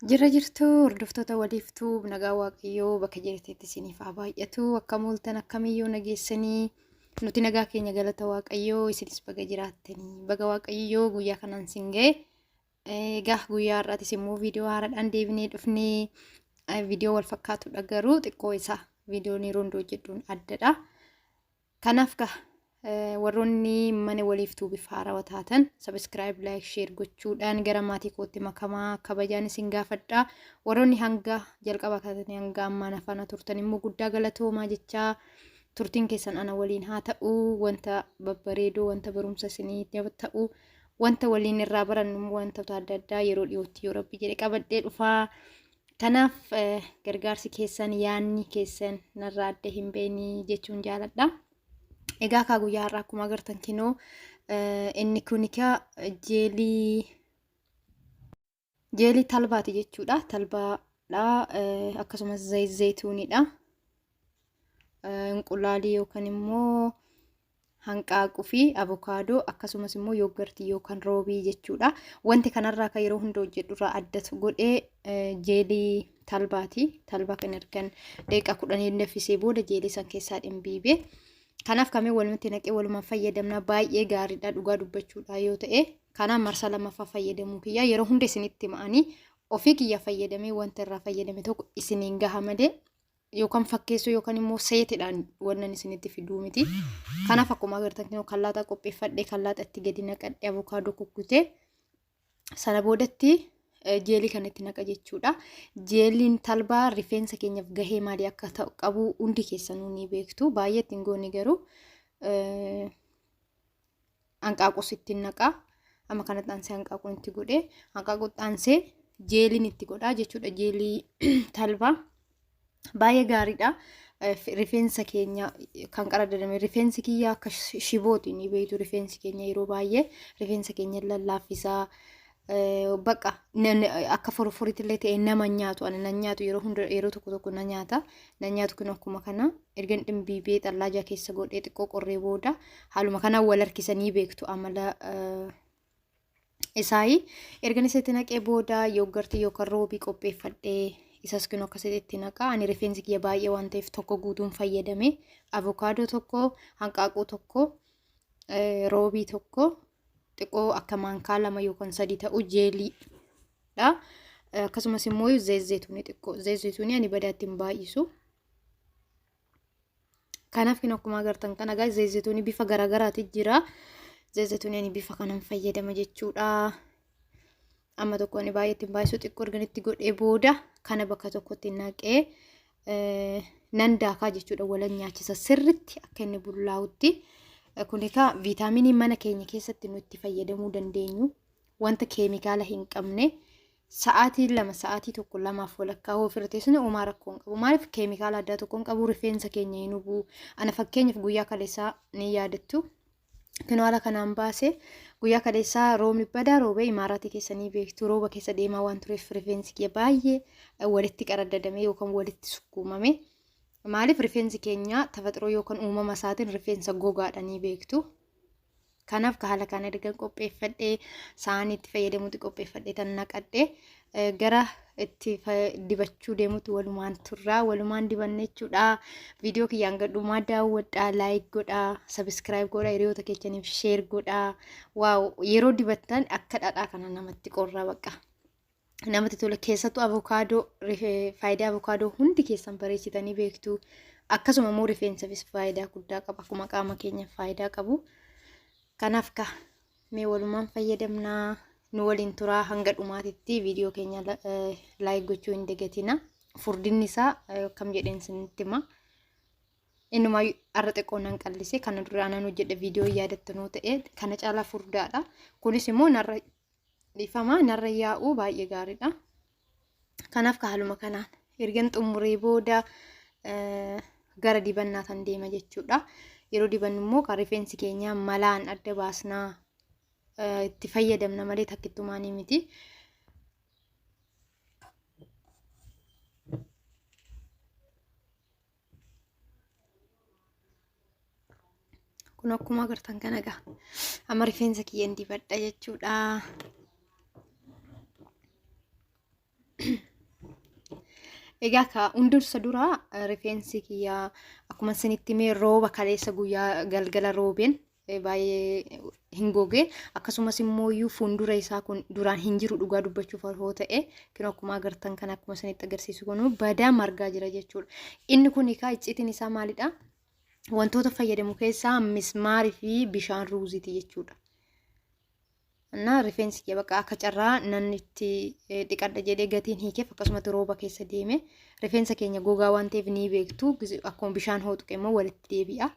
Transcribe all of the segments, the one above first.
Jirra jirtu hordoftoota waliiftuu nagaa waaqayyoo bakka jirtetti isiniif haa baay'atu. Akkam ooltan akkamiyyuu nageessanii nuti nagaa keenya galata waaqayyoo isinis baga jiraattanii baga waaqayyoo guyyaa kanaan sin ga'e. Egaa guyyaa har'aatis immoo viidiyoo haaraadhaan deebinee dhufnee viidiyoo wal fakkaatudha garuu xiqqoo isaa viidiyoon yeroo hunda hojjedhuun addadha. Kanaaf kaa warroonni mana waliif tuubiif haarawa taatan subscribe like share gochuudhaan gara maatii kootti makamaa kabajaan isin gaafadha. Warroonni hanga jalqaba kaatanii hanga ammaa na faana turtan immoo guddaa galatoomaa jechaa turtiin keessan ana waliin haa ta'u wanta babbareedoo wanta barumsa isinii ta'u wanta waliin irraa barannu wantoota adda addaa yeroo dhiyootti yoo rabbi jedhe qabadhee dhufaa. Kanaaf gargaarsi keessan yaanni keessan narraa adda hin beeni jechuun jaaladha. Egaa kaa guyyaa har'aa akkuma agartan kinoo inni kun kaa jeelii jeelii talbaati jechuudha. Talbaadha akkasumas zayit zayituunidha. Inqulaalii yookaan immoo hanqaaquu fi avokaadoo akkasumas immoo yooggartii yookaan roobii jechuudha. Wanti kanarraa kan yeroo hunda hojjedhu irraa adda godhee jeelii talbaati. Talbaa kan ergan daqiiqaa 10 danfisee booda jeelii san keessaa dhimbiibe. Kanaaf kamee walumatti naqee walumaan fayyadamna baay'ee gaariidha dhugaa dubbachuudha yoo ta'e. Kanaaf marsaa lammaffaa fayyadamuu kiyya yeroo hunda isinitti ma'anii ofii kiyya fayyadamee wanta irraa fayyadame tokko isiniin gaha malee yookaan fakkeessuu yookaan immoo seetidhaan wannan isinitti fiduu miti. Kanaaf akkuma agartan kinoo kallaaxaa qopheeffadhe kallaaxa itti gadi naqadhe avokaadoo kukkutee sana boodatti jeelii kan itti naqa jechuudha. Jeeliin talbaa rifeensa keenyaaf gahee maalii akka ta'u qabu hundi keessanuu ni beektu. Baay'ee ittiin goone garuu hanqaaqus ittiin naqa. Amma kanatti aansee hanqaaquun itti godhe hanqaaquu aansee jeeliin itti godha jechuudha. Jeelii talbaa baay'ee gaariidha. Rifeensa keenya kan qaradadame rifeensi kiyya akka shibooti ni beektu rifeensi keenya yeroo baay'ee rifeensa keenya lallaaffisaa bakka akka forforitti illee ta'e nama nyaatu ani nan nyaatu yeroo hunda yeroo tokko tokko na nyaata na nyaatu kun akkuma kana ergan dhimbiibee xallaajaa keessa godhee xiqqoo qorree booda haaluma kanaan wal harkisanii beektu amala isaayi ergan isatti naqee booda yooggartii yookaan roobii qopheeffadhee isas kun akkasitti itti naqa ani rifeensi kiyya baay'ee waan ta'eef tokko guutuun fayyadame avokaadoo tokko hanqaaquu tokko roobii tokko xiqqoo akka maankaa lama yookaan sadii ta'u jeelii dha. Akkasumas immoo zeezeetuuni xiqqoo zeezeetuuni ani badaatti hin baay'isu. Kanaaf kan akkuma agartan kana egaa zeezeetuuni bifa garaagaraati jira. Zeezeetuuni ani bifa kanan fayyadama jechuudha. Amma tokko ani baay'ee ittiin baay'isu xiqqoo ergan itti godhee booda kana bakka tokkotti naqee nan daakaa jechuudha walan nyaachisa sirritti akka inni bullaa'utti. Kun egaa viitaaminii mana keenya keessatti nu itti fayyadamuu dandeenyu wanta keemikaala hin qabne sa'aatii 2 sa'aatii 1 lamaaf walakkaa hoo ofirra teessine uumaa rakkoo hin qabu. Maaliif keemikaala addaa tokko hin qabu rifeensa keenya hin hubu. Ana fakkeenyaaf guyyaa kaleessaa ni yaadattu. Kinoo haala kanaan baase guyyaa kaleessaa roobni badaa roobee imaaraatii keessa ni beektu rooba keessa deemaa waan tureef rifeensi kiyya baay'ee walitti qaraddadame yookaan walitti sukkuumame. Maaliif rifeensi keenya tafaxiroo yookaan uumama isaatiin rifeensa gogaadha ni beektu. Kanaaf haala kana erga qopheeffadhee saanii itti fayyadamuutti qopheeffadhee tan naqadhe gara itti dibachuu deemutti walumaan turraa walumaan dibanne jechuudha. Viidiyoo kiyyaan gadhumaa daawwadhaa, laayik godhaa, sabiskiraayib godhaa, hiriyoota keessaniif sheer godhaa. Waaw yeroo dibattan akka dhadhaa kana namatti qorraa bakka. Namatti tola keessattuu avokaadoo faayidaa avokaadoo hundi keessan bareechitanii beektu. Akkasuma immoo rifeensaafis faayidaa guddaa qaba akkuma qaama keenyaaf faayidaa qabu. Kanaaf ka Mee walumaan fayyadamnaa nu waliin turaa hanga dhumaatitti viidiyoo keenya laayik gochuu hin dagatina. Furdinni isaa akkam jedheen isinitti hima. Innumaa har'a xiqqoo nan qallise kana dura anan hojjedhe viidiyoo yaadattanuu ta'e kana caalaa furdaadha. Kunis immoo narra dhiifama narra yaa'uu baay'ee gaariidha. Kanaaf haaluma kanaan ergan xumuree booda gara dibannaa kan deema jechuudha. Yeroo dibannu immoo kan rifeensi keenya malaan adda baasnaa itti fayyadamna malee takkittumaanii miti. Kun akkuma agartan kana egaa amma rifeensa kiyyan dibadha jechuudha. Egaa ka hundursa dura rifeensi kiyya akkuma isinitti himee rooba kaleessa guyyaa galgala roobeen baay'ee hin goge. Akkasumas immoo iyyuu fuuldura isaa kun duraan hin jiru, dhugaa dubbachuuf yoo ta'e. Kun akkuma agartan kan akkuma isinitti agarsiisu kun badaa margaa jira jechuudha. Inni kun egaa icciitiin isaa maalidha? Wantoota fayyadamu keessaa mismaarii fi bishaan ruuziiti jechuudha. Na rifeensi kiyya bakka akka carraa nan itti dhiqadha jedhee gatiin hiikeef, akkasumatti rooba keessa deeme. Rifeensa keenya gogaa waan ta'eef ni beektu, akkuma bishaan hooxuqe immoo walitti deebi'a.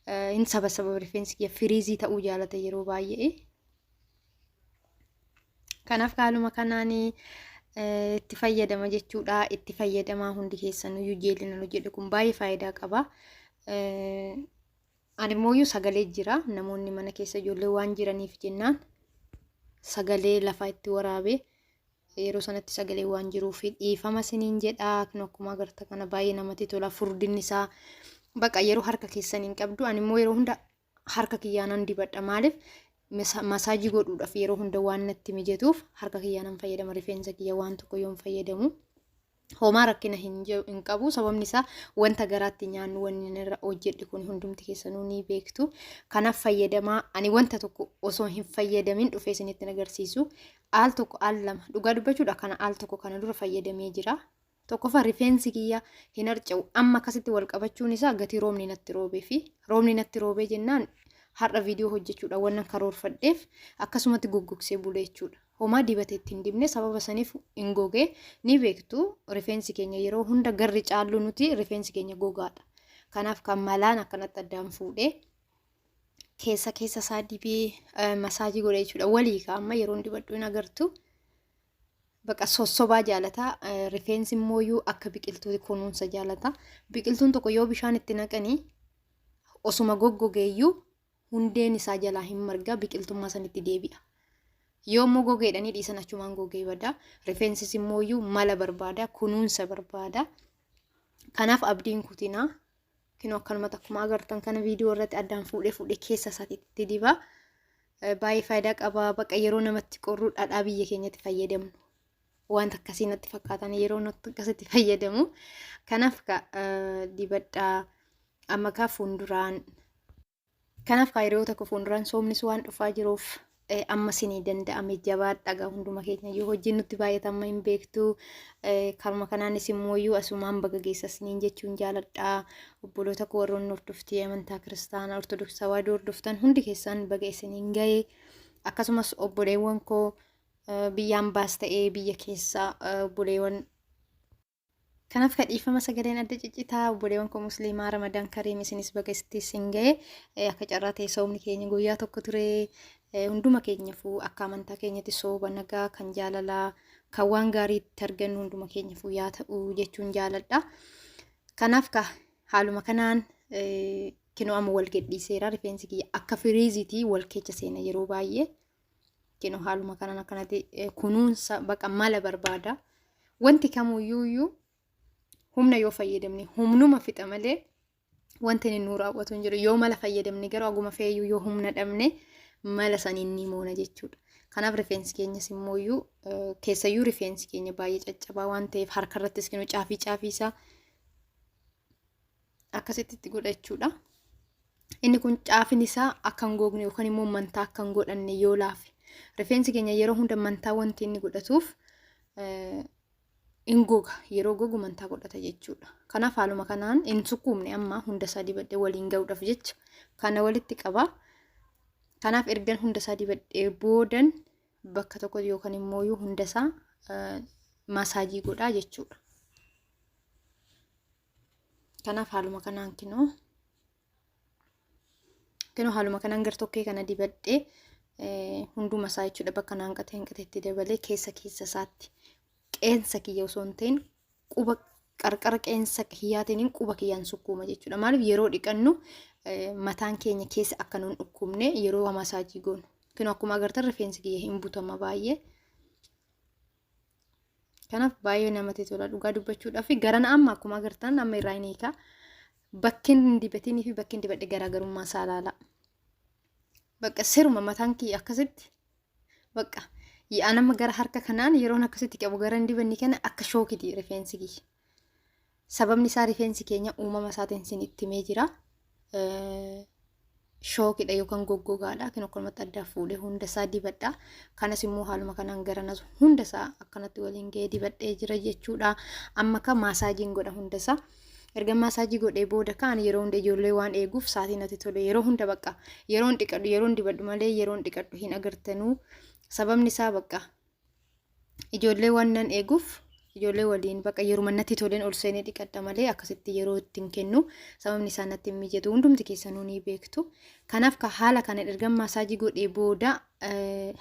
Hin saba sababa rifeensi kiyya firiizii ta'uu jaalata yeroo baay'ee. Kanaaf haaluma kanaan itti fayyadama jechuudha. Itti fayyadamaa hundi keessaniyyuu, jeelina hojjedhe kun baay'ee faayidaa qaba. Ani immoo sagalee jira, namoonni mana keessa ijoollee waan jiraniif jennaan sagalee lafaa itti waraabee yeroo sanatti sagalee waan jiruuf dhiifama siniin jedha. Kun akkuma agarta kana baay'ee namatti tola. Furdinni isaa baqa yeroo harka keessan hin qabdu. Ani immoo yeroo hunda harka kiyyaanan dibadha. Maaliif? Masaajii godhuudhaaf yeroo hunda waan natti mijatuuf harka kiyyaanan fayyadama. Rifeensa kiyya waan tokko yoon fayyadamu homaa rakkina hin qabu. Sababni isaa wanta garaatti nyaannu wanni inni irra hojjedhe kun hundumti keessanuu ni beektu. Kanaaf fayyadamaa. Ani wanta tokko osoo hin fayyadamin dhufee isinitti agarsiisu. Al tokko, al lama, dhugaa dubbachuudha, kana al tokko kana dura fayyadamee jira. Tokkoffaa, rifeensi kiyya hin harca'u. Amma akkasitti wal qabachuun isaa gatii roobni natti roobee fi roobni natti roobee jennaan har'a viidiyoo hojjechuudha wannan karoorfadheef akkasumatti goggogsee bule jechuudha. Homaa dibatee itti hin dibne, sababa saniif hin gogee. Ni beektu, rifeensi keenya yeroo hunda garri caallu nuti rifeensi keenya gogaadha. Kanaaf kan malaan akkanatti addaan fuudhee keessa keessa isaa dibee masaajii godhe jechuudha. Walii ka amma yeroo dibadhu hin agartu. Baqa sossobaa jaalata. Rifeensi immoo akka biqiltuuti kunuunsa jaalata. Biqiltuun tokko yoo bishaan itti naqanii osuma goggogeeyyuu hundeen isaa jalaa hin marga, biqiltummaa sanitti deebi'a. Yoo immoo gogeedhanii dhiisan achumaan gogee bada. Rifeensis immoo mala barbaada, kunuunsa barbaada. Kanaaf abdiin kutinaa. Kinoo akkanumatti akkuma agartan kana viidiyoo irratti addaan fuudhee fuudhee keessa isaatti diba. Baay'ee faayidaa qaba. Baqa yeroo namatti qorru dhadhaa biyya keenyatti fayyadamnu. Wanta akkasii natti fakkaatan yeroo natti akkasitti fayyadamu. Kanaaf dibadhaa amma kaa fuulduraan. Kanaaf kaa yeroo tokko fuulduraan soomnis waan dhufaa jiruuf amma sinii danda'ame jabaadha gaa. Hunduma keenya iyyuu hojiin nutti baay'ata amma hin beektu. Karuma kanaanis immoo iyyuu asumaan baga geessa siniin jechuun jaaladha. Obboloota koo warroonni hordoftii amantaa kiristaanaa Ortodoksii Tawaahidoo hordoftan hundi keessan baga isiniin gahe. Akkasumas obboleewwan koo biyya ambaas ta'ee biyya keessa obboleewwan. Kanaaf ka dhiifama, sagaleen adda ciccitaa. Obboleewwan koo musliimaa, Ramadaan Kariim, isinis baga isin gahe. Akka carraa ta'e soomni keenya guyyaa tokko ture. Hunduma keenyafuu akka amantaa keenyatti sooba nagaa kan jaalalaa kan waan gaarii itti argannu hunduma keenyafuu yaa ta'u jechuun jaaladha. Kanaaf ka haaluma kanaan kinoo amma wal gadhiiseera. Rifeensi kiyya akka firiiziitii wal keessa seena yeroo baay'ee. Kinoo haaluma kanaan akkanatti kunuunsa baqa mala barbaada. Wanti kamuyyuu humna yoo fayyadamne humnuma fixa malee wanti inni nuu raawwatu hin jiru. Yoo mala fayyadamne garuu aguma feeyyuu yoo humna dhabne mala saniin ni moona jechuudha. Kanaaf rifeensi keenyas immoo keessayyuu rifeensi keenya baay'ee caccabaa waan ta'eef harka irrattis kinu caafii caafii isaa akkasitti itti godha jechuudha. Inni kun caafin isaa akka hin gogne yookaan immoo mantaa akka hin godhanne yoo laafe. Rifeensi keenya yeroo hunda mantaa wanti inni godhatuuf hin goga. Yeroo gogu mantaa godhata jechuudha. Kanaaf haaluma kanaan hin sukkuumne, amma hunda isaa dibadhee waliin ga'uudhaaf jecha kana walitti qaba. Kanaaf ergan hunda isaa dibadhee boodan bakka tokko yookaan immoo hunda isaa masaajii godhaa jechuudha. Kanaaf haaluma kanaan kinoo haaluma kanaan gartokkee kana dibadhee hunduma isaa jechuudha, bakka naan qatee hanqateetti dabalee keessa keessa isaatti qeensa kiyya osoo hin ta'in quba qarqara qeensa kiyyaatiin quba kiyyaan sukkuuma jechuudha. Maaliif? Yeroo dhiqannu mataan keenya keessa akka nuun dhukkubne yeroo masaajii goonu. Kinoo akkuma agartan rifeensi kiyya hin butama baay'ee. Kanaaf baay'ee namatti tola dhugaa dubbachuudhaaf. Garana amma akkuma agartan amma irraa hin hiika. Bakkeen hin dibatinii fi bakkeen dibadhe garaagarummaa isaa ilaala. Bakka siruma mataan kiyya akkasitti bakka yaa'an amma gara harka kanaan yeroon akkasitti qabu gara hin dibanni kana akka shookiti rifeensi kiyya. Sababni isaa rifeensi keenya uumama isaatiin isin itti himee jira. Shookidha yookaan goggogaadha. Kan akkanumatti addaa fuudhee hunda isaa dibadha. Kanas immoo haaluma kanaan garanas hunda isaa akkanatti waliin ga'ee dibadhee jira jechuudha. Amma kan maasaajiin godha hunda isaa. Erga maasaajii godhee booda kaan yeroo hunda ijoollee waan eeguuf sa'aatii natti tole yeroo hunda bakka yeroon dhiqadhu yeroon dibadhu malee yeroon dhiqadhu hin agartanuu. Sababni isaa bakka ijoollee waan nan eeguuf ijoollee waliin bakka yeruma natti toleen ol seenee dhiqadha malee akkasitti yeroo ittiin kennu sababni isaa natti hin mijatu, hundumti keessanuu ni beektu. Kanaaf ka haala kana erga maasaajii godhee booda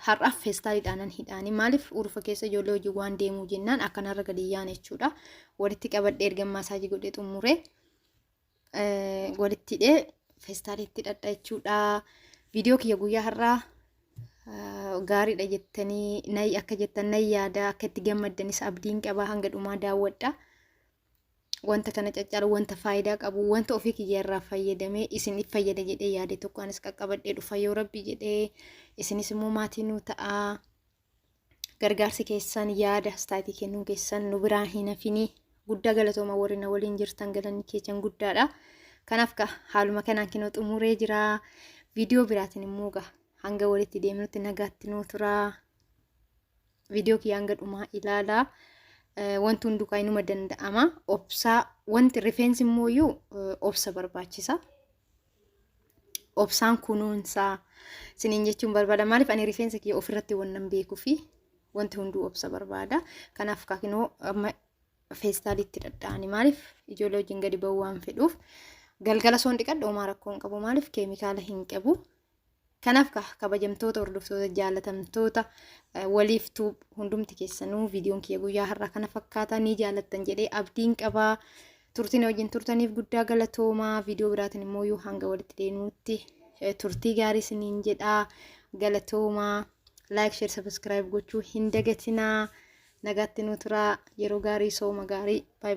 har'aaf feestaaliidhaan nan hidhaani, maaliif urufa keessa ijoollee hojii waan deemuu jennaan akkanarra gadi yaane jechuudha. Walitti qabadhee erga maasaajii godhee xumuree walitti hidhee feestaaliitti hidhadha jechuudha. Viidiyoo kiyya guyyaa har'aa gaariidha jettanii nay akka jettan nan yaada, akka itti gammaddanis abdiin qaba. Hanga dhumaa daawwadha. Wanta kana caccaalu, wanta faayidaa qabu, wanta ofii kiyya irraa fayyadamee isiniif fayyada jedhee yaade tokko anis qaqqabadhee dhufa yoo rabbi jedhee. Isinis immoo maatii nuu ta'a. Gargaarsi keessan, yaada astaatii kennuun keessan nu biraa hin hafinii. Guddaa galatooma, warri na waliin jirtan galanni keessan guddaadha. Kanaaf ka haaluma kanaan kinoo xumuree jira. Viidiyoo biraatiin immoo gaa hanga walitti deemnutti nagaatti nuu turaa. Viidiyoo kiyya hanga dhumaa ilaalaa. Wanti hunduu kan inuma danda'ama. Obsaa, wanti rifeensi immoo iyyuu obsa barbaachisa. Obsaan kunuunsaa siniin jechuun barbaada. Maaliif ani rifeensa kiyya ofirratti wannan beekuu fi wanti hunduu obsa barbaada. Kanaaf kakinoo amma feestaaliitti dhadha'ani, maaliif ijoollee wajjin gadi ba'uu waan fedhuuf. Galgala soon dhiqadha, homaa rakkoo hin qabu, maaliif keemikaala hin qabu. Kanaaf kabajamtoota hordoftoota jaalatamtoota waliif tuub hundumti keessanuu, viidiyoon kiyya guyyaa har'aa kana fakkaata, ni jaalattan jedhee abdiin qabaa. Turtiin wajjin turtaniif guddaa galatoomaa. Viidiyoo biraatiin immoo yoo hanga walitti deemnutti turtii gaarii isiniin jedhaa, galatoomaa. Like, share, subscribe gochuu hin dagatinaa. Nagaatti nu turaa, yeroo gaarii, sooma gaarii.